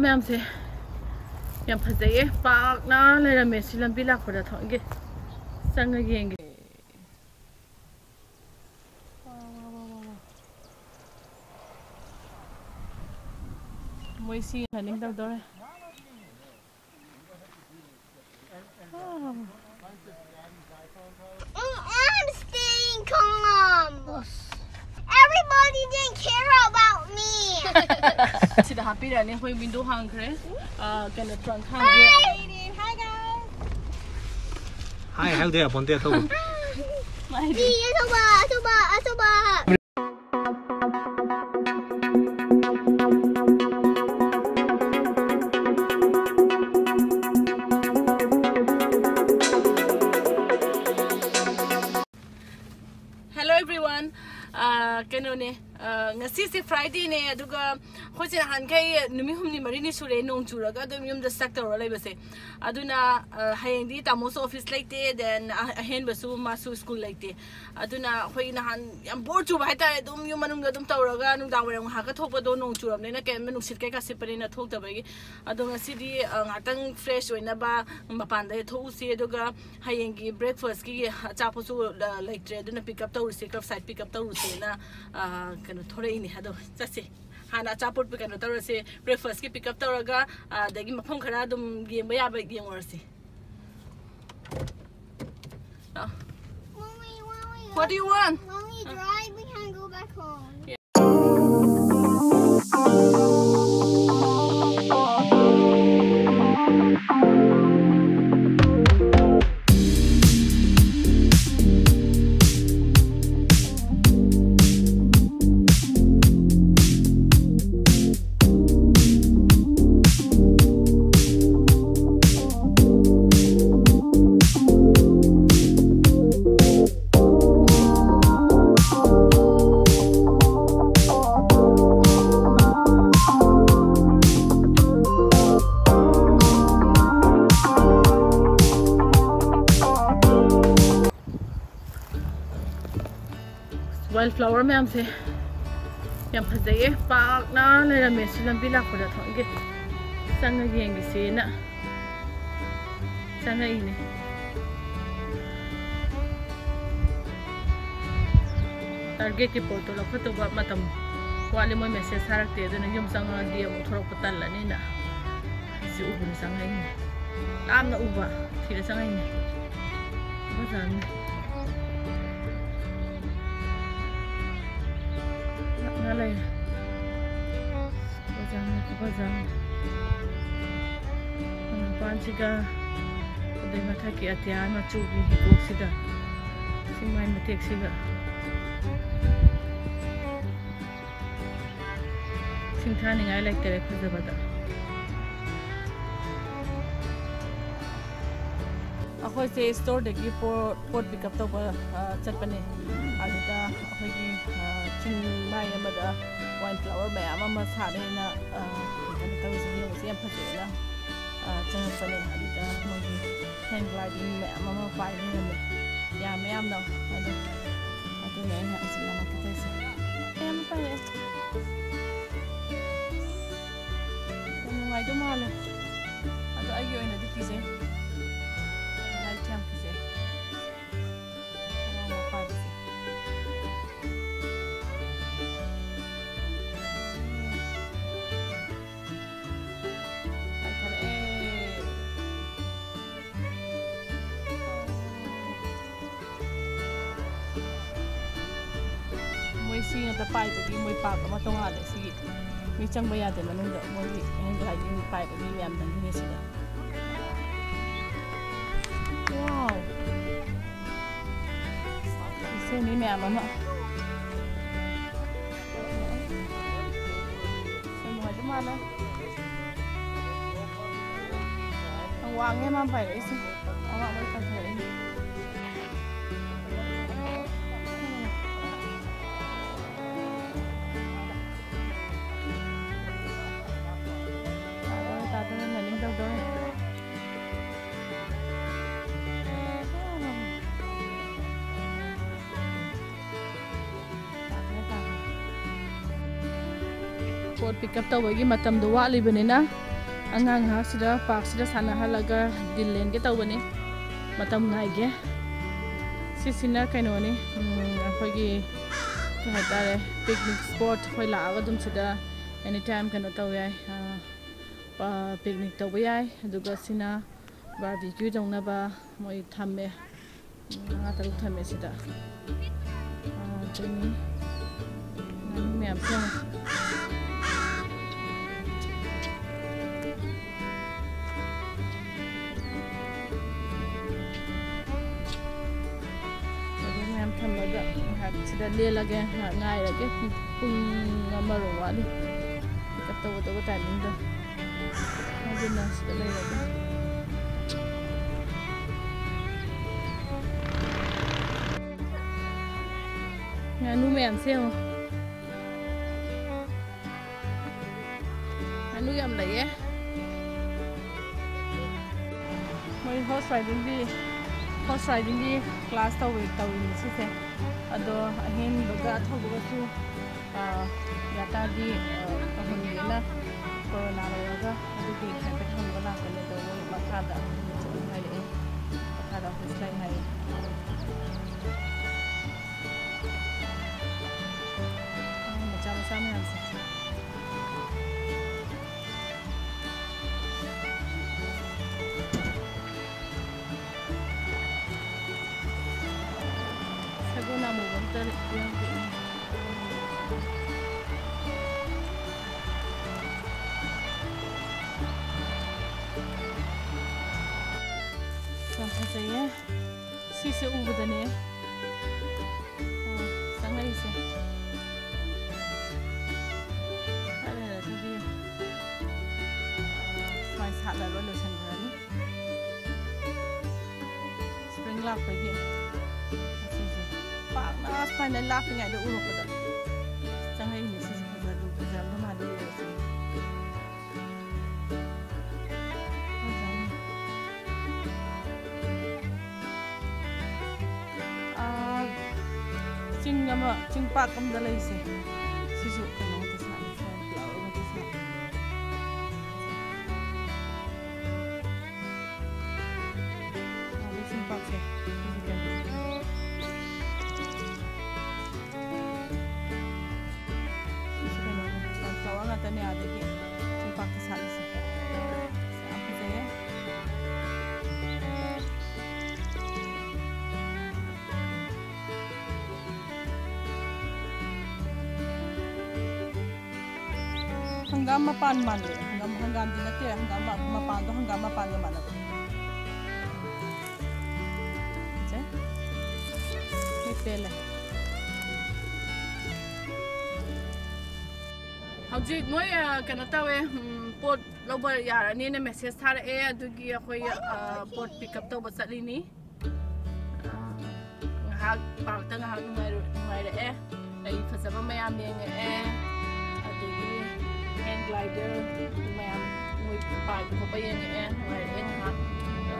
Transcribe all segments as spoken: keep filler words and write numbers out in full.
ꯃꯌꯥꯝꯁꯦ ꯌꯥꯝ ꯐꯖꯩꯌꯦ, ꯄꯥꯛꯅ ꯂꯩꯔꯝꯃꯦ꯫ ꯁꯤ ꯂꯝꯕꯤ ꯂꯥꯛꯄꯗ ꯊꯣꯛꯑꯒꯦ, ꯆꯪꯉꯒ ꯌꯦꯡꯒꯦ꯫ ꯃꯣꯏ ꯁꯤ ꯍꯥꯏꯅꯤꯡ ꯇꯧꯗꯧꯔꯦ꯫ I'm staying calm. Everybody didn't care about me. ꯁꯤꯗ ꯍꯥꯞꯄꯤꯔꯛꯑꯅꯤ, ꯑꯩꯈꯣꯏ ꯋꯤꯟꯗꯣ ꯍꯥꯡꯈ꯭ꯔꯦ꯫ ꯑ, ꯀꯩꯅꯣ, ꯇ꯭ꯔꯪ ꯍꯥꯡꯈ꯭ꯔꯦ꯫ Hi. Hi, guys. ꯍꯥꯏ ꯍꯥꯏꯗꯦ ꯌꯥꯄꯣꯟꯇꯦ ꯑꯊꯧꯕ꯫ ꯃꯥꯏꯗꯤ꯫ ꯁꯤ ꯑꯊꯧꯕ, ꯑꯊꯧꯕ, ꯑꯊꯧꯕ꯫ Hello everyone. ꯑ, ꯀꯩꯅꯣꯅꯦ, ꯑ, ꯉꯁꯤꯁꯦ Friday ꯅꯦ, ꯑꯗꯨꯒ ꯑꯩꯈꯣꯏꯁꯦ ꯅꯍꯥꯟꯈꯩ ꯅꯨꯃꯤꯠ ꯍꯨꯝꯅꯤ ꯃꯔꯤꯅꯤ ꯁꯨꯔꯦ ꯅꯣꯡ ꯆꯨꯔꯒ ꯑꯗꯨꯝ ꯌꯨꯝꯗ stuck ꯇꯧꯔ ꯂꯩꯕꯁꯦ꯫ ꯑꯗꯨꯅ, ꯑ, ꯍꯌꯦꯡꯗꯤ ꯇꯥꯃꯣꯁꯨ office ꯂꯩꯇꯦ, then ꯑ-, ꯑꯍꯦꯟꯕꯁꯨ ꯃꯥꯁꯨ school ꯂꯩꯇꯦ꯫ ꯑꯗꯨꯅ ꯑꯩꯈꯣꯏ ꯅꯍꯥꯟ ꯌꯥꯝ bore ꯆꯨꯕ ꯍꯥꯏꯇꯥꯔꯦ, ꯑꯗꯨꯝ ꯌꯨꯝ ꯃꯅꯨꯡꯗ ꯑꯗꯨꯝ ꯇꯧꯔꯒ ꯅꯨꯡꯗꯥꯡ ꯋꯥꯏꯔꯝ ꯉꯥꯏꯍꯥꯛꯀ ꯊꯣꯛꯄꯗꯣ ꯅꯣꯡ ꯆꯨꯔꯕꯅꯤꯅ, ꯀꯩꯝꯇ ꯅꯨꯡꯁꯤꯠ ꯀꯩꯀꯥ ꯁꯤꯠꯄꯅꯤꯅ ꯊꯣꯛꯇꯕꯒꯤ꯫ ꯑꯗꯣ ꯉꯁꯤꯗꯤ, ꯑ, ꯉꯥꯛꯇꯪ fresh ꯑꯣꯏꯅꯕ ꯃꯄꯥꯟꯗ ꯊꯣꯛꯎꯁꯤ, ꯑꯗꯨꯒ ꯍꯌꯦꯡꯒꯤ breakfast ꯀꯤ ꯑꯆꯥꯄꯣꯠꯁꯨ, ꯑ, ꯂꯩꯇ꯭ꯔꯦ, ꯑꯗꯨꯅ pick up ꯇꯧꯔꯨꯁꯤ, curbside pick up ꯇꯧꯔꯨꯁꯦꯅ, ꯑ, ꯀꯩꯅꯣ, ꯊꯣꯔꯛꯏꯅꯦ꯫ ꯑꯗꯣ ꯆꯠꯁꯤ, ꯍꯥꯟꯅ ꯑꯆꯥꯄꯣꯠ ꯀꯩꯅꯣ ꯇꯧꯔꯁꯦ, breakfast ꯀꯤ pick up ꯇꯧꯔꯒ, ꯑ, ꯑꯗꯒꯤ ꯃꯐꯝ ꯈꯔ ꯑꯗꯨꯝ ꯌꯦꯡꯕ ꯌꯥꯕ ꯌꯦꯡꯉꯨꯔꯁꯤ꯫ ꯂꯥꯛꯑꯣ꯫ Mommy, when we What do you want? When we drive, we can go back home. Wild flower ꯃꯌꯥꯝꯁꯦ ꯌꯥꯝ ꯐꯖꯩꯌꯦ, ꯄꯥꯛꯅ ꯂꯩꯔꯝꯃꯦ꯫ ꯁꯤ ꯂꯝꯕꯤ ꯂꯥꯛꯄꯗ ꯊꯣꯛꯑꯒꯦ꯫ ꯆꯪꯉ ꯌꯦꯡꯒꯦꯁꯦꯅ ꯆꯪꯉꯛꯏꯅꯦ꯫ ꯇꯥꯔꯒꯦꯠꯀꯤ ꯄꯣꯠꯇꯣ ꯂꯧꯈꯠꯇꯧꯕ ꯃꯇꯝ ꯋꯥꯠꯂꯤ, ꯃꯣꯏ ꯃꯦꯁꯦꯖ ꯊꯥꯔꯛꯇꯦ, ꯑꯗꯨꯅ ꯌꯨꯝ ꯆꯪꯉꯛꯑꯗꯤ ꯑꯃꯨꯛ ꯊꯣꯛꯂꯛꯄ ꯇꯜꯂꯅꯤꯅ ꯁꯤ ꯎꯕꯗ ꯆꯪꯉꯛꯏꯅꯦ꯫ ꯂꯥꯞꯅ ꯎꯕ ꯊꯤꯔ ꯆꯪꯉꯛꯏꯅꯦ꯫ ꯐꯖꯕꯅꯤ꯫ ꯅꯛꯅ ꯂꯩꯔꯦ꯫ ꯐꯖꯕꯅꯤ, ꯈꯨꯐꯖ ꯑꯃꯅꯤ꯫ ꯃꯄꯥꯟꯁꯤꯒ ꯑꯗꯩ ꯃꯊꯛꯀꯤ ꯑꯇꯤꯌꯥ ꯃꯆꯨꯒꯤ ꯍꯤꯒꯣꯛꯁꯤꯒ ꯆꯤꯡꯃꯥꯏ ꯃꯇꯦꯛꯁꯤꯒ ꯁꯤꯡꯊꯥꯅꯤꯡꯉꯥꯏ ꯂꯩꯇꯔꯦ ꯐꯖꯕꯗ꯫ ꯑꯩꯈꯣꯏꯁꯦ ꯁ꯭ꯇꯣꯔꯗꯒꯤ ꯄꯣꯠ, ꯄꯣꯠ ꯄꯤꯛ ꯑꯞ ꯇꯧꯕ, ꯑ, ꯆꯠꯄꯅꯦ꯫ ꯑꯗꯨꯗ ꯑꯩꯈꯣꯏꯒꯤ, ꯑ, ꯆꯤꯡ ꯃꯥꯏ ꯑꯃꯗ ꯋꯥꯏꯟ ꯐ꯭ꯂꯥꯋꯔ ꯃꯌꯥꯝ ꯑꯃ ꯁꯥꯠꯂꯦꯅ, ꯑ, ꯀꯩꯅꯣ ꯇꯧꯔꯤꯁꯦ, ꯌꯦꯡꯕꯁꯦ ꯌꯥꯝ ꯐꯖꯩꯑꯅ, ꯑ, ꯆꯪꯉꯛꯄꯅꯦ꯫ ꯑꯗꯨꯗ ꯃꯣꯏꯒꯤ ꯍꯦꯡ ꯒ꯭ꯂꯥꯏꯗꯤꯡ ꯃꯌꯥꯝ ꯑꯃ ꯄꯥꯏ ꯂꯩꯔꯝꯃꯦ꯫ ꯌꯥꯝ ꯃꯌꯥꯝꯅ ꯑꯗꯨ, ꯑꯗꯨꯅꯦ ꯑꯩꯅ ꯍꯧꯖꯤꯛ ꯅꯉꯣꯟꯗ ꯇꯧꯔꯤꯁꯦ꯫ ꯌꯥꯝ ꯐꯔꯦ꯫ ꯌꯥꯝ ꯅꯨꯡꯉꯥꯏꯗꯧ ꯃꯥꯜꯂꯦ꯫ ꯑꯗꯣ ꯑꯩꯒꯤ ꯑꯣꯏꯅꯗꯤ ꯀꯤꯖꯩ꯫ ꯂꯥꯏꯠ ꯌꯥꯝ ꯀꯤꯖꯩ꯫ ꯑꯉꯥꯡꯕ ꯄꯥꯏꯕꯁꯦ꯫ ꯄꯥꯏꯊꯔꯛꯑꯦ꯫ ꯃꯣꯏ ꯁꯤ ꯉꯥꯛꯇ ꯄꯥꯏꯕꯒꯤ ꯃꯣꯏ ꯄꯥꯔꯛ ꯑꯃ ꯇꯣꯉꯥꯜꯂꯦ꯫ ꯁꯤꯒꯤ ꯃꯤ ꯆꯪꯕ ꯌꯥꯗꯦ ꯃꯅꯨꯡꯗ, ꯃꯣꯏꯒꯤ ꯍꯦꯡ ꯒ꯭ꯂꯥꯏꯗꯤꯡ ꯄꯥꯏꯕ ꯃꯤ ꯃꯌꯥꯝ ꯆꯪꯉꯤꯅꯦ ꯁꯤꯗ꯫ ꯋꯥꯎ! ꯏꯁꯩ ꯃꯤ ꯃꯌꯥꯝ ꯑꯃ꯫ ꯌꯥꯝ ꯅꯨꯡꯉꯥꯏꯗꯧ ꯃꯥꯜꯂꯦ꯫ ꯌꯥꯝ ꯋꯥꯡꯉꯦ ꯃꯥꯅ ꯄꯥꯏꯔꯛꯏꯁꯦ꯫ ꯑꯋꯥꯡꯕꯗ ꯄꯥꯏꯊꯔꯛꯏꯅꯦ꯫ ꯇꯥꯗꯣꯔꯦ, ꯇꯥꯗꯣꯔꯦ, ꯂꯦꯟꯗꯤꯡ ꯇꯧꯗꯣꯔꯦ꯫ ꯄꯣꯠ ꯄꯤꯛ ꯑꯞ ꯇꯧꯕꯒꯤ ꯃꯇꯝꯗꯣ ꯋꯥꯠꯂꯤꯕꯅꯤꯅ ꯑꯉꯥꯡ ꯉꯥꯏꯍꯥꯛꯁꯤꯗ ꯄꯥꯔꯛꯁꯤꯗ ꯁꯥꯟꯅꯍꯜꯂꯒ ꯗꯤꯜ ꯂꯦꯟꯒꯦ ꯇꯧꯕꯅꯤ꯫ ꯃꯇꯝ ꯉꯥꯏꯒꯦ꯫ ꯁꯤꯁꯤꯅ ꯀꯩꯅꯣꯅꯤ, ꯎꯝ, ꯑꯩꯈꯣꯏꯒꯤ ꯀꯩ ꯍꯥꯏꯇꯥꯔꯦ, ꯄꯤꯛꯅꯤꯛ ꯁ꯭ꯄꯣꯠ꯫ ꯑꯩꯈꯣꯏ ꯂꯥꯛꯑꯒ ꯑꯗꯨꯝ ꯁꯤꯗ ꯑꯦꯅꯤ ꯇꯥꯏꯝ ꯀꯩꯅꯣ ꯇꯧ ꯌꯥꯏ, ꯑ, ꯑ, ꯄꯤꯛꯅꯤꯛ ꯇꯧꯕ ꯌꯥꯏ꯫ ꯑꯗꯨꯒ ꯁꯤꯅ ꯕꯥꯔꯕꯤꯀ꯭ꯌꯨ ꯇꯧꯅꯕ ꯃꯣꯏ ꯊꯝꯃꯦ꯫ ꯃꯉꯥ ꯇꯔꯨꯛ ꯊꯝꯃꯦ ꯁꯤꯗ꯫ ꯑꯥ, ꯑꯗꯨꯅꯤ꯫ ꯉꯥꯅꯨ ꯃꯌꯥꯝꯁꯦ ꯌꯦꯡꯉꯣ꯫ ꯑꯗꯨ ꯃꯌꯥꯝ ꯊꯝꯃꯒ ꯉꯥꯏꯍꯥꯛ ꯁꯤꯗ ꯂꯦꯜꯂꯒꯦ, ꯉꯥꯏꯍꯥꯛ ꯉꯥꯏꯔꯒꯦ꯫ ꯄꯨꯡ ꯑꯃꯔꯣꯝ ꯋꯥꯠꯂꯤ꯫ ꯄꯤꯛ ꯑꯞ ꯇꯧꯒꯗꯧꯕ ꯇꯥꯏꯃꯤꯡꯗꯣ꯫ ꯑꯗꯨꯅ ꯁꯤꯗ ꯂꯩꯔꯒꯦ꯫ ꯉꯥꯅꯨ ꯃꯌꯥꯝꯁꯦ ꯌꯦꯡꯉꯣ꯫ ꯉꯥꯅꯨ ꯌꯥꯝ ꯂꯩꯌꯦ꯫ ꯃꯣꯏ ꯍꯣꯔꯁ ꯔꯥꯏꯗꯤꯡꯒꯤ, ꯍꯣꯔꯁ ꯔꯥꯏꯗꯤꯡꯒꯤ ꯀ꯭ꯂꯥꯁ ꯇꯧꯋꯦ, ꯇꯧꯔꯤꯅꯦ ꯁꯤꯁꯦ꯫ ꯑꯗꯣ ꯑꯍꯦꯟꯕꯒ ꯑꯊꯧꯕꯒꯁꯨ, ꯑ, ꯌꯥꯇꯥꯗꯤ, ꯑ, ꯇꯧꯍꯟꯒꯦꯅ ꯀꯣꯔꯣꯅꯥ ꯂꯣꯏꯔꯒ ꯑꯗꯨꯒꯤ ꯍꯥꯏꯐꯦꯠ ꯍꯪꯕ ꯂꯥꯛꯄꯅꯦ꯫ ꯑꯗꯣ ꯃꯣꯏ ꯃꯈꯥꯗ ꯆꯠꯂꯨ ꯍꯥꯏꯔꯛꯑꯦ, ꯃꯈꯥꯗ ꯑꯣꯐꯤꯁ ꯂꯩ ꯍꯥꯏꯌꯦ꯫ ꯃꯆꯥ ꯃꯆꯥ ꯃꯌꯥꯝꯁꯦ꯫ ꯁꯒꯣꯜ ꯑꯃꯨꯕ ꯑꯝꯇ ꯌꯥꯎꯗꯦ꯫ ꯌꯥꯝ ꯐꯖꯩꯌꯦ꯫ ꯁꯤꯁꯦ ꯎꯕꯗꯅꯦ, ꯑ, ꯆꯪꯉꯛꯏꯁꯦ꯫ ꯈꯔ ꯂꯩꯔꯒꯗꯤ, ꯑ, ꯁꯨꯃꯥꯏꯅ ꯁꯥꯠꯂꯔꯣꯏ, ꯂꯣꯏꯁꯤꯟꯈ꯭ꯔꯅꯤ꯫ ꯁ꯭ꯄ꯭ꯔꯤꯡ ꯂꯥꯛꯄꯒꯤ ꯁꯤꯁꯦ ꯄꯥꯛꯅ ꯁꯨꯃꯥꯏꯅ ꯂꯥꯞꯄꯤꯉꯩꯗ ꯎꯔꯛꯄꯗ ꯆꯪꯉꯛꯏꯅꯦ꯫ ꯁꯤꯁꯦ ꯐꯖꯗꯧ, ꯐꯖꯔꯝꯗꯧ ꯃꯥꯜꯂꯤ ꯌꯦꯡꯉꯁꯤ꯫ ꯑꯥ, ꯆꯤꯡ ꯑꯃ, ꯆꯤꯡ ꯄꯥꯛ ꯑꯃꯗ ꯂꯩꯁꯦ꯫ ꯁꯤꯁꯨ ꯀꯩꯅꯣ ꯉꯥꯛꯇ ꯁꯥꯠꯂꯤ, flower ꯉꯥꯛꯇ ꯁꯥꯠꯂꯤ꯫ ꯍꯪꯒꯥꯝ ꯃꯄꯥꯟ ꯃꯥꯟꯕ꯭ꯔꯥ? ꯍꯪꯒꯥꯝ, ꯍꯪꯒꯥꯝꯗꯤ ꯅꯠꯇꯦ, ꯍꯪꯒꯥꯝ ꯃ-, ꯃꯄꯥꯟꯗꯣ ꯍꯪꯒꯥꯝ ꯃꯄꯥꯟꯒ ꯃꯥꯟꯅꯕ꯫ ꯁꯦ꯫ ꯃꯤ ꯄꯦꯜꯂꯦ꯫ ꯍꯧꯖꯤꯛ ꯃꯣꯏ, ꯑ, ꯀꯩꯅꯣ ꯇꯧꯋꯦ, ꯎꯝ, ꯄꯣꯠ ꯂꯧꯕ ꯌꯥꯔꯅꯤꯅ ꯃꯦꯁꯦꯖ ꯊꯥꯔꯛꯑꯦ꯫ ꯑꯗꯨꯒꯤ ꯑꯩꯈꯣꯏ, ꯑ, ꯄꯣꯠ ꯄꯤꯛ ꯑꯞ ꯇꯧꯕ ꯆꯠꯂꯤꯅꯤ꯫ ꯑ, ꯉꯥꯏꯍꯥꯛ ꯄꯥꯔꯛꯇ ꯉꯥꯏꯍꯥꯛ ꯅꯨꯡꯉꯥꯏꯔꯨ-, ꯅꯨꯡꯉꯥꯏꯔꯛꯑꯦ꯫ ꯂꯩ ꯐꯖꯕ ꯃꯌꯥꯝ ꯌꯦꯡꯉꯛꯑꯦ꯫ ꯑꯗꯒꯤ ꯍꯦꯡ ꯒ꯭ꯂꯥꯏꯗꯔ ꯃꯌꯥꯝ ꯃꯣꯏ ꯄꯥꯏꯕ ꯈꯣꯠꯄ ꯌꯦꯡꯉꯛꯑꯦ꯫ ꯅꯨꯡꯉꯥꯏꯔꯛꯑꯦ ꯉꯥꯏꯍꯥꯛ꯫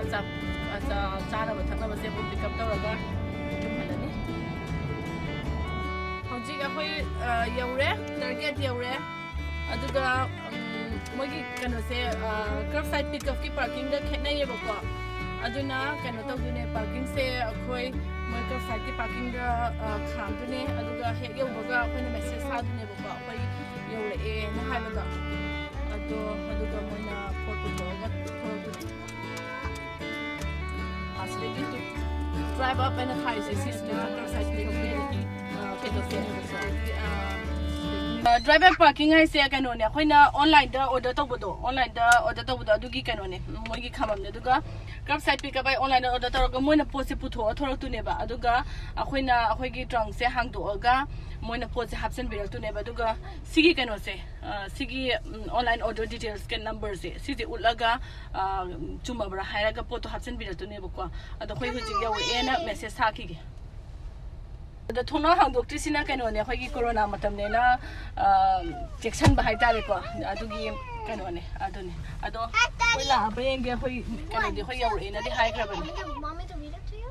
ꯑꯆꯥ-, ꯑꯆꯥ-, ꯆꯥꯅꯕ ꯊꯛꯅꯕꯁꯦ ꯑꯃꯨꯛ ꯄꯤꯛ ꯑꯞ ꯇꯧꯔꯒ ꯌꯨꯝ ꯍꯜꯂꯅꯤ꯫ ꯍꯧꯖꯤꯛ ꯑꯩꯈꯣꯏ, ꯑ, ꯌꯧꯔꯦ, ꯇꯥꯔꯒꯦꯠ ꯌꯧꯔꯦ꯫ ꯑꯗꯨꯒ, ꯎꯝ, ꯃꯣꯏꯒꯤ ꯀꯩꯅꯣꯁꯦ, ꯑ, ꯀꯔꯕ ꯁꯥꯏꯠ ꯄꯤꯛ ꯑꯞꯀꯤ ꯄꯥꯔꯀꯤꯡꯒ ꯈꯦꯠꯅꯩꯌꯦꯕꯀꯣ꯫ ꯑꯗꯨꯅ ꯀꯩꯅꯣ ꯇꯧꯗꯣꯏꯅꯦ, ꯄꯥꯔꯀꯤꯡꯁꯦ ꯑꯩꯈꯣꯏ ꯃꯣꯏ ꯀꯔꯕ ꯁꯥꯏꯠꯀꯤ ꯄꯥꯔꯀꯤꯡꯗ, ꯑ, ꯈꯥꯝꯗꯣꯏꯅꯦ꯫ ꯑꯗꯨꯒ ꯍꯦꯛ ꯌꯧꯕꯒ ꯑꯩꯈꯣꯏꯅ ꯃꯦꯁꯦꯖ ꯊꯥꯗꯣꯏꯅꯦꯕꯀꯣ, ꯑꯩꯈꯣꯏ ꯌꯧꯔꯛꯑꯦꯅ ꯍꯥꯏꯕꯗꯣ꯫ ꯑꯗꯣ, ꯑꯗꯨꯒ ꯃꯣꯏꯅ ꯄꯣꯠ ꯄꯨꯊꯣꯛꯑꯒ ꯊꯣꯔꯛꯇꯣꯏꯅꯦ꯫ ꯑꯁꯤꯗꯒꯤ ꯗ꯭ꯔꯥꯏꯚ ꯑꯞ ꯍꯥꯏꯅ ꯊꯥꯔꯤꯁꯦ ꯁꯤꯁꯤꯅ ꯀꯔꯕ ꯁꯥꯏꯠ ꯄꯤꯛ ꯑꯞꯀꯤ, ꯑ, ꯀꯩꯅꯣꯁꯦ꯫ ꯑ, ꯗ꯭ꯔꯥꯏꯚ ꯑꯞ ꯄꯥꯔꯀꯤꯡ ꯍꯥꯏꯁꯦ ꯀꯩꯅꯣꯅꯦ, ꯑꯩꯈꯣꯏꯅ ꯑꯣꯟꯂꯥꯏꯟꯗ ꯑꯣꯔꯗꯔ ꯇꯧꯕꯗꯣ, ꯑꯣꯟꯂꯥꯏꯟꯗ ꯑꯣꯔꯗꯔ ꯇꯧꯕꯗꯣ ꯑꯗꯨꯒꯤ ꯀꯩꯅꯣꯅꯦ, ꯃꯣꯏꯒꯤ ꯈꯥꯝꯕꯝꯅꯦ꯫ ꯑꯗꯨꯒ ꯀꯔꯕ ꯁꯥꯏꯠ ꯄꯤꯛ ꯑꯞ ꯍꯥꯏ ꯑꯣꯟꯂꯥꯏꯟꯗ ꯑꯣꯔꯗꯔ ꯇꯧꯔꯒ ꯃꯣꯏꯅ ꯄꯣꯠꯁꯦ ꯄꯨꯊꯣꯛꯑ ꯊꯣꯔꯛꯇꯣꯏꯅꯦꯕ꯫ ꯑꯗꯨꯒ ꯑꯩꯈꯣꯏꯅ ꯑꯩꯈꯣꯏꯒꯤ ꯇ꯭ꯔꯪꯁꯦ ꯍꯥꯡꯗꯣꯛꯑꯒ ꯃꯣꯏꯅ ꯄꯣꯠꯁꯦ ꯍꯥꯞꯆꯤꯟꯕꯤꯔꯛꯇꯣꯏꯅꯦꯕ꯫ ꯑꯗꯨꯒ ꯁꯤꯒꯤ ꯀꯩꯅꯣꯁꯦ, ꯑ, ꯁꯤꯒꯤ, ꯎꯝ, ꯑꯣꯟꯂꯥꯏꯟ ꯑꯣꯔꯗꯔ ꯗꯤꯇꯦꯜꯁꯀꯤ ꯅꯝꯕꯔꯁꯦ ꯁꯤꯁꯦ ꯎꯠꯂꯒ, ꯑ, ꯆꯨꯝꯃꯕ꯭ꯔꯥ ꯍꯥꯏꯔꯒ ꯄꯣꯠꯇꯣ ꯍꯥꯞꯆꯤꯟꯕꯤꯔꯛꯇꯣꯏꯅꯦꯕꯀꯣ꯫ ꯑꯗꯣ ꯑꯩꯈꯣꯏ ꯍꯧꯖꯤꯛ ꯌꯧꯔꯛꯑꯦꯅ ꯃꯦꯁꯦꯖ ꯊꯥꯈꯤꯒꯦ꯫ ꯑꯗꯣ ꯊꯣꯡꯅꯥꯎ ꯍꯥꯡꯗꯣꯛꯇ꯭ꯔꯤꯁꯤꯅ ꯀꯩꯅꯣꯅꯦ, ꯑꯩꯈꯣꯏꯒꯤ ꯀꯣꯔꯣꯅꯥ ꯃꯇꯝꯅꯦꯅ, ꯑ, ꯆꯦꯛꯁꯤꯟꯕ ꯍꯥꯏꯇꯥꯔꯦꯀꯣ꯫ ꯑꯗꯨꯒꯤ ꯀꯩꯅꯣꯅꯦ, ꯑꯗꯨꯅꯦ꯫ ꯑꯗꯣ ꯑꯩꯈꯣꯏ ꯂꯥꯛꯑꯕ ꯌꯦꯡꯒꯦ, ꯑꯩꯈꯣꯏ ꯀꯩꯅꯣꯗꯤ ꯑꯩꯈꯣꯏ ꯌꯧꯔꯛꯑꯦꯅꯗꯤ ꯍꯥꯏꯈ꯭ꯔꯕꯅꯦ꯫ Want me to read it to you?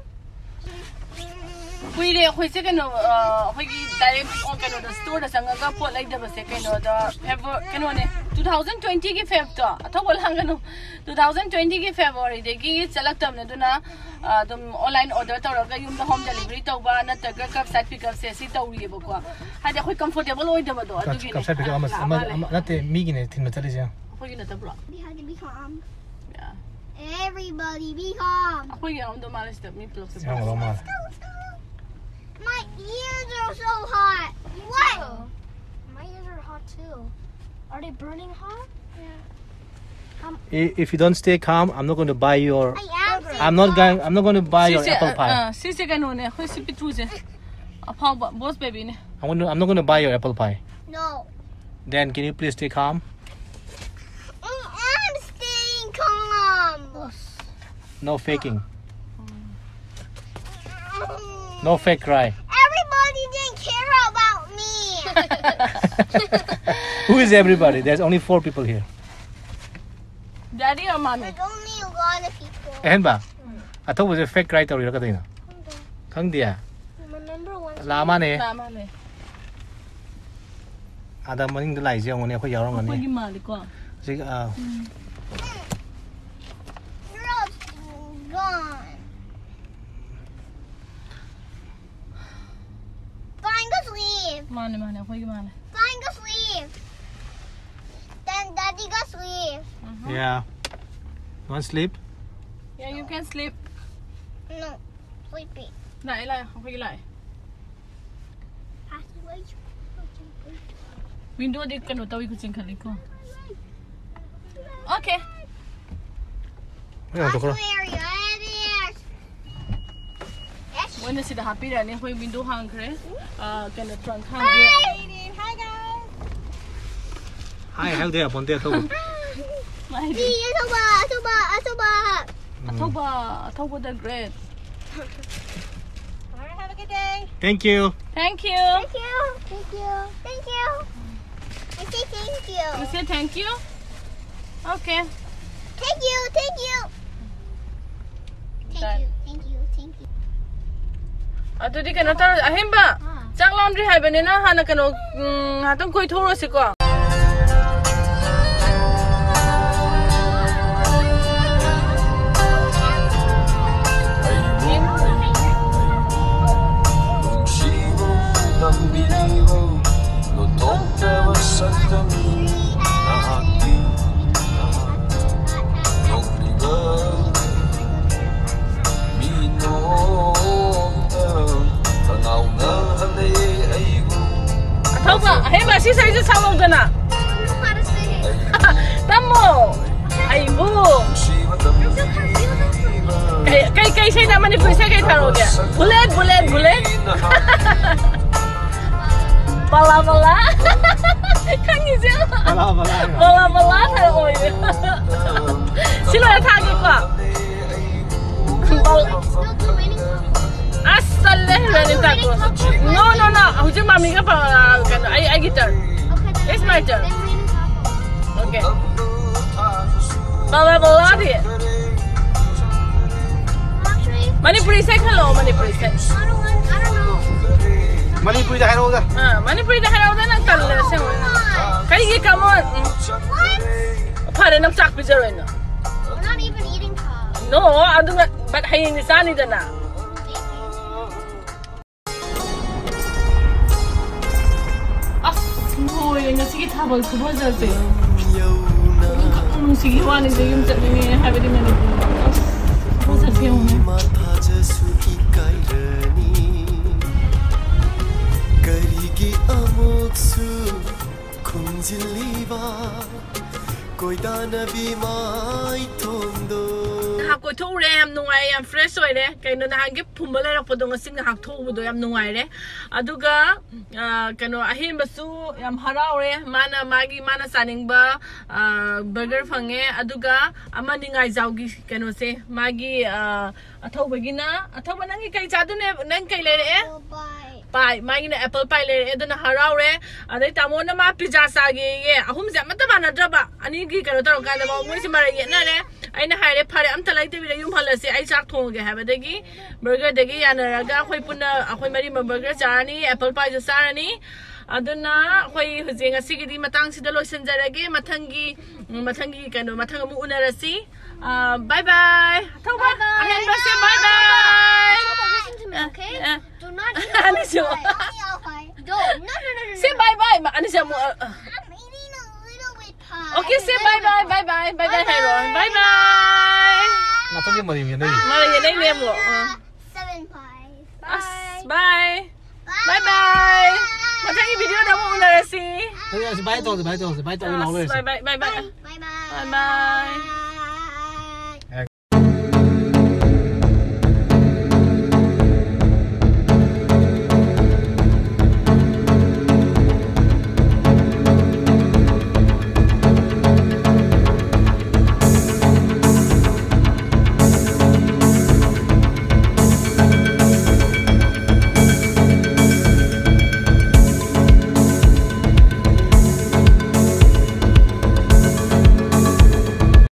ꯀꯨꯏꯔꯦ ꯑꯩꯈꯣꯏꯁꯦ ꯀꯩꯅꯣ, ꯑ, ꯑꯩꯈꯣꯏꯒꯤ ꯗꯥꯏꯔꯦꯛ ꯀꯩꯅꯣꯗ ꯁ꯭ꯇꯣꯔꯗ ꯆꯪꯉꯒ ꯄꯣꯠ ꯂꯩꯗꯕꯁꯦ꯫ ꯀꯩꯅꯣꯗ ꯐꯦꯕ꯭ꯔꯨ-, ꯀꯩꯅꯣꯅꯦ, ꯇꯨ ꯊꯥꯎꯖꯟ ꯇ꯭ꯋꯦꯟꯇꯤꯒꯤ ꯐꯦꯕꯇꯣ, ꯑꯊꯧꯕ ꯂꯥꯡꯒꯅꯨ, ꯇꯨ ꯊꯥꯎꯖꯟ ꯇ꯭ꯋꯦꯟꯇꯤꯒꯤ ꯐꯦꯕ꯭ꯔꯨꯋꯥꯔꯤꯗꯒꯤ ꯆꯠꯂꯛꯇꯕꯅꯦ꯫ ꯑꯗꯨꯅ, ꯑ, ꯑꯗꯨꯝ ꯑꯣꯟꯂꯥꯏꯟ ꯑꯣꯔꯗꯔ ꯇꯧꯔꯒ ꯌꯨꯝꯗ ꯍꯣꯝ ꯗꯦꯂꯤꯚꯔꯤ ꯇꯧꯕ ꯅꯠꯇ꯭ꯔꯒ ꯀꯔꯕ ꯁꯥꯏꯠ ꯄꯤꯛ ꯑꯞꯁꯦ ꯁꯤ ꯇꯧꯔꯤꯑꯕꯀꯣ꯫ ꯍꯥꯏꯗꯤ ꯑꯩꯈꯣꯏ ꯀꯝꯐꯣꯔꯇꯦꯕꯜ ꯑꯣꯏꯗꯕꯗꯣ ꯑꯗꯨꯒꯤꯅꯦ꯫ ꯀꯞꯁꯥꯏꯠ ꯄꯤꯛ ꯑꯞ ꯑꯃ ꯂꯥꯛꯑ ꯑꯃ ꯃꯥꯜꯂꯦ꯫ ꯑꯃ ꯅꯠꯇꯦ, ꯃꯤꯒꯤꯅꯦ ꯊꯤꯟꯕ ꯆꯠꯂꯤꯁꯦ꯫ ꯑꯩꯈꯣꯏꯒꯤ ꯅꯠꯇꯕ꯭ꯔꯣ? Be happy, be calm. Yeah. Everybody, be calm. ꯑꯩꯈꯣꯏꯒꯤ ꯌꯥꯎꯔꯝꯗꯧ ꯃꯥꯜꯂꯦ ꯁꯤꯗ ꯃꯤ ꯄꯨꯂꯞꯁꯦ꯫ ꯌꯥꯎꯔꯝꯗꯧ ꯃꯥꯜꯂꯦ꯫ My ears are so hot. What? My ears are hot too. Are they burning hot? I- If you don't stay calm, I'm not going to buy your. I am. I'm not going. I'm not going to buy your ꯁꯤꯁꯦ apple pie. ꯑ, ꯁꯤꯁꯦ ꯀꯩꯅꯣꯅꯦ, ꯑꯩꯈꯣꯏ ꯁꯤ ꯄꯤꯇ꯭ꯔꯨꯁꯦ, ꯑꯐꯥꯎꯕ boss baby ꯅꯦ. I'm, gonna, I'm not going to buy your apple pie. No. Then can you please stay calm? I am staying calm. No faking. No fake cry. Everybody didn't care about me. Who is everybody? There's only four people here. Daddy or mommy? There's only a lot of people. ꯑꯍꯦꯟꯕ, ꯑꯊꯧꯕꯁꯦ fake cry ꯇꯧꯔꯤꯔ ꯀꯩꯗꯧꯅꯣ? ꯈꯪꯗꯦ. Remember one? ꯂꯥꯛꯑ ꯃꯥꯅꯦ. ꯂꯥꯛꯑ ꯃꯥꯜꯂꯦ. ꯑꯗ ꯃꯅꯤꯡꯗ ꯂꯥꯛꯏꯁꯦ ꯌꯦꯡꯉꯨꯅꯦ, ꯑꯩꯈꯣꯏ ꯌꯥꯎꯔꯝꯒꯅꯤ. ꯑꯩꯈꯣꯏꯒꯤ ꯃꯥꯜꯂꯤꯀꯣ. ꯁꯤ ꯑꯥ, Girls gone. Fine, go sleep. ꯃꯥꯅꯦ ꯃꯥꯅꯦ, ꯑꯩꯈꯣꯏꯒꯤ ꯃꯥꯜꯂꯦ. Fine, go sleep. Then Daddy, go sleep. Yeah. You want sleep? Yeah, you can sleep. No, sleepy. ꯂꯥꯛꯑꯦ ꯂꯥꯛꯑꯦ, ꯑꯩꯈꯣꯏꯒꯤ ꯂꯥꯛꯑꯦ. Windowꯗꯤ ꯀꯩꯅꯣ ꯇꯧꯏ, ꯆꯤꯡꯈꯠꯂꯤꯀꯣ. Okay. ꯍꯣꯏ, ꯍꯥꯡꯗꯣꯛꯈ꯭ꯔꯣ꯫ Yes. ꯃꯣꯏꯅ ꯁꯤꯗ ꯍꯥꯞꯄꯤꯔꯅꯤ, ꯑꯩꯈꯣꯏ window ꯍꯥꯡꯈ꯭ꯔꯦ. ꯑ, ꯀꯩꯅꯣ, trunk ꯍꯥꯡꯈ꯭ꯔꯦ. Hi, guys. Hi ꯍꯥꯏꯕꯗꯤ ꯌꯥꯄꯣꯟꯇꯦ, ꯑꯊꯧꯕ. ꯃꯥꯏꯗꯤ. See, ꯑꯊꯧꯕ, ꯑꯊꯧꯕ, ꯑꯊꯧꯕ. ꯑꯊꯧꯕ, ꯑꯊꯧꯕ the great. All right, have a good day. Thank you. Thank you. Thank you, thank you, thank you. I say thank you. You say thank you? Okay. Thank you, thank you. Thank you, thank you, thank you. ꯑꯗꯨꯗꯤ ꯀꯩꯅꯣ ꯇꯧꯔ, ꯑꯍꯦꯟꯕ, ꯆꯥꯛ ꯂꯥꯝꯗ꯭ꯔꯤ ꯍꯥꯏꯕꯅꯤꯅ ꯍꯥꯟꯅ ꯀꯩꯅꯣ, ꯎꯝ, ꯉꯥꯏꯍꯥꯛꯇꯪ ꯀꯣꯏꯊꯣꯛꯎꯔꯁꯤꯀꯣ. ꯑꯊꯧꯕ, ꯑꯍꯦꯟꯕ, ꯁꯤ ꯁꯔꯨꯛꯁꯦ ꯁꯥꯎꯍꯧꯗꯅ꯫ ꯏꯁꯩꯗ ꯃꯅꯤꯄꯨꯔꯤ ꯏꯁꯩ ꯀꯩ ꯊꯥꯔꯛꯑꯣꯒꯦ? Bullet, bullet, bullet. ꯕꯂꯥ ꯕꯂꯥ. ꯈꯪꯉꯤꯁꯦ? ꯕꯂꯥ ꯕꯂꯥ. ꯕꯂꯥ ꯕꯂꯥ ꯊꯥꯔꯛꯑꯣꯌꯦ. ꯁꯤ ꯂꯣꯏꯔ ꯊꯥꯒꯦꯀꯣ. ꯕꯂꯥ. ꯑꯁ, ꯇꯜꯂꯦ, ꯔꯦꯅꯤꯇꯥ ꯀꯣ. No, no, no. ꯍꯧꯖꯤꯛ ꯃꯥꯃꯤꯒ ꯄ-, ꯀꯩꯅꯣ, ꯑꯩ, ꯑꯩꯒꯤ turn. It's my turn. Okay. ꯕꯂꯥ ꯕꯂꯥꯗꯤ. ꯃꯅꯤꯄꯨꯔꯤ ꯏꯁꯩ ꯈꯜꯂꯛꯑꯣ, ꯃꯅꯤꯄꯨꯔꯤ ꯏꯁꯩ. ꯃꯅꯤꯄꯨꯔꯤꯗ ꯍꯥꯏꯔꯛꯑꯣꯗ. ꯑꯥ, ꯃꯅꯤꯄꯨꯔꯤꯗ ꯍꯥꯏꯔꯛꯑꯣꯗ, ꯅꯪ ꯇꯜꯂꯦ ꯑꯁꯦꯡꯕ. ꯀꯩꯒꯤ? Come on. ꯎꯝ. ꯐꯔꯦ, ꯅꯪ ꯆꯥꯛ ꯄꯤꯖꯔꯣꯏ ꯅꯪ. We're not even eating pop. No, ꯑꯗꯨ ꯅ-, but ꯍꯌꯦꯡꯗꯤ ꯆꯥꯅꯤꯗꯅ. ꯑꯁ, ꯂꯣꯏꯔꯦ ꯉꯁꯤꯒꯤ ꯊꯥꯕꯜ ꯈꯨꯐꯖꯁꯦ꯫ ꯑꯗꯨꯝꯈꯛ ꯅꯨꯡꯁꯤꯈꯤ ꯋꯥꯅꯤꯗ, ꯌꯨꯝ ꯆꯠꯅꯤꯡꯉꯦ ꯍꯥꯏꯕꯗꯤ ꯃꯅꯤꯄꯨꯔꯗ꯫ ꯑꯁ, ꯈꯨꯐꯖꯁꯦ ꯌꯦꯡꯉꯨꯅꯦ꯫ ꯃꯊꯥꯖꯁꯨ ꯏꯀꯥꯏꯔꯅꯤ꯫ ꯀꯔꯤꯒꯤ ꯑꯃꯨꯛꯁꯨ ꯈꯨꯝꯖꯤꯜꯂꯤꯕ ꯀꯣꯏꯗꯥꯅꯕꯤ ꯃꯥꯏꯊꯣꯡꯗꯣ꯫ ꯉꯥꯏꯍꯥꯛ ꯀꯣꯏꯊꯣꯛꯎꯔꯦ, ꯌꯥꯝ ꯅꯨꯡꯉꯥꯏ, ꯌꯥꯝ fresh ꯑꯣꯏꯔꯦ꯫ ꯀꯩꯅꯣ, ꯅꯍꯥꯟꯒꯤ ꯐꯨꯝꯕ ꯂꯩꯔꯛꯄꯗꯣ ꯉꯁꯤ ꯉꯥꯏꯍꯥꯛ ꯊꯣꯛꯎꯕꯗꯣ ꯌꯥꯝ ꯅꯨꯡꯉꯥꯏꯔꯦ꯫ ꯑꯗꯨꯒ, ꯑ, ꯀꯩꯅꯣ, ꯑꯍꯦꯟꯕꯁꯨ ꯌꯥꯝ ꯍꯔꯥꯎꯔꯦ꯫ ꯃꯥꯅ, ꯃꯥꯒꯤ, ꯃꯥꯅ ꯆꯥꯅꯤꯡꯕ, ꯑ, burger ꯐꯪꯉꯦ꯫ ꯑꯗꯨꯒ ꯑꯃ ꯅꯤꯡꯉꯥꯏꯖꯥꯎꯒꯤ ꯀꯩꯅꯣꯁꯦ, ꯃꯥꯒꯤ, ꯑ, ꯑꯊꯧꯕꯒꯤꯅ, ꯑꯊꯧꯕ, ꯅꯪꯒꯤ ꯀꯩ ꯆꯥꯗꯣꯏꯅꯦ? ꯅꯪ ꯀꯩ ꯂꯩꯔꯛꯑꯦ? Apple pie꯫ Pie, ꯃꯥꯒꯤꯅ apple pie ꯂꯩꯔꯛꯑꯦ, ꯑꯗꯨꯅ ꯍꯔꯥꯎꯔꯦ꯫ ꯑꯗꯩ ꯇꯥꯃꯣꯅ ꯃꯥ pizza ꯆꯥꯒꯦꯌꯦ꯫ ꯑꯍꯨꯝꯁꯦ ꯑꯃꯠꯇ ꯃꯥꯟꯅꯗ꯭ꯔꯕ, ꯑꯅꯤꯒꯤ ꯀꯩꯅꯣ ꯇꯧꯔꯀꯥꯟꯗ ꯃꯣꯏꯁꯦ ꯃꯔꯩ ꯌꯦꯠꯅꯔꯦ꯫ ꯑꯩꯅ ꯍꯥꯏꯔꯦ, "ꯐꯔꯦ, ꯑꯝꯇ ꯂꯩꯇꯕꯤꯗ ꯌꯨꯝ ꯍꯜꯂꯁꯦ, ꯑꯩ ꯆꯥꯛ ꯊꯣꯡꯉꯒꯦ" ꯍꯥꯏꯕꯗꯒꯤ burgerꯗꯒꯤ ꯌꯥꯅꯔꯒ ꯑꯩꯈꯣꯏ ꯄꯨꯟꯅ, ꯑꯩꯈꯣꯏ ꯃꯔꯤꯃꯛ burger ꯆꯥꯔꯅꯤ, apple pieꯁꯨ ꯆꯥꯔꯅꯤ꯫ ꯑꯗꯨꯅ ꯑꯩꯈꯣꯏ ꯍꯧꯖꯤꯛ ꯉꯁꯤꯒꯤꯗꯤ ꯃꯇꯥꯡꯁꯤꯗ ꯂꯣꯏꯁꯤꯟꯖꯔꯒꯦ꯫ ꯃꯊꯪꯒꯤ, ꯎꯝ, ꯃꯊꯪꯒꯤ ꯀꯩꯅꯣ, ꯃꯊꯪ ꯑꯃꯨꯛ ꯎꯅꯔꯁꯤ꯫ ꯑ, bye bye꯫ ꯊꯧꯕ, bye bye꯫ ꯑꯍꯦꯟꯕꯁꯦ bye bye꯫ Listen to me, okay? ꯑ, ꯑ꯫ Do not eat ꯑꯅꯤꯁꯨ꯫ All the pie. Don't. No, no, no, no, no. Say bye bye꯫ ꯃꯥ, ꯑꯅꯤꯁꯨ ꯑꯃꯨꯛ, ꯑ, ꯑ꯫ I'm eating a little bit pie. Okay, say bye bye, bye bye, bye bye ꯍꯥꯏꯔꯣ꯫ Bye bye꯫ ꯉꯥꯛꯇꯪꯗꯤ ꯃꯔꯩ ꯌꯦꯠꯅꯔꯤ꯫ ꯃꯔꯩ ꯌꯦꯠꯅꯩꯅꯦ ꯑꯃꯨꯛ꯫ ꯑ꯫ Seven pies. ꯑꯁ, bye꯫ Bye bye꯫ ꯃꯊꯪꯒꯤ videoꯗ ꯑꯃꯨꯛ ꯎꯅꯔꯁꯤ꯫ ꯍꯧꯖꯤꯛ bye ꯇꯧꯁꯤ, bye ꯇꯧꯁꯤ, bye ꯇꯧꯔ ꯂꯥꯎ ꯑꯁ, ꯂꯩꯔꯁꯤ꯫ Bye bye, bye bye꯫ Bye bye꯫ Bye bye꯫